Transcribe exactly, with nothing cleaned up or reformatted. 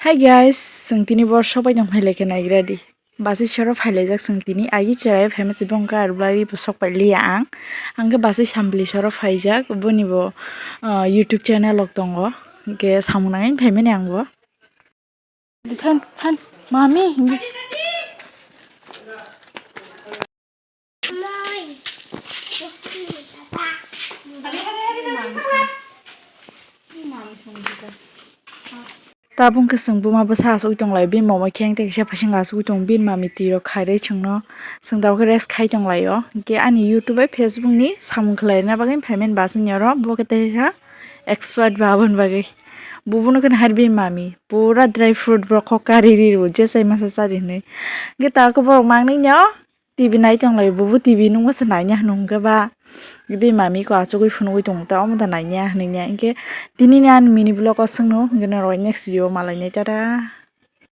Hi guys, chwng tini bor sobai tong phailai khe naigra di. Basai soro phailaijak chwng tini, agi cherai phaima se bongkha ar bwlai bo sok pai liya ang. Ang khe basai sambli soro phaijak, boni bo, ah, YouTube channel rok tongo. Hwnkhe samung nangani phaimani ang bo. Than, than, mami. Tabuk khe chwng buma bwsa asugwi tonglai, bini mama khe ang tei kisa phaising asugwi tongo, bini mami twi rok khairwi chwngno chwng tabuk khe rest khai tonglaio. Hwnkhe ani YouTube bai Facebook ni samung khlaina bagwi phaimani basing oro bo khe teisa expert ba aboni bagwi. Bubuno khe nahar bini mami pura dry fruit borok kok kari ri rw je chai masa chari hinwi. Hwnkhe tabuk khe borok mangnwi no T V nai tonglaio, bubo T V nungma se naina hwnwi hwnkhe ba bini mami ko achugwi phunugwi tongo ta omo da naina hwnwi nya. Hwnkhe tini ni ani mini vlog o chwngno hwnkhe norok next video o malainai, tata.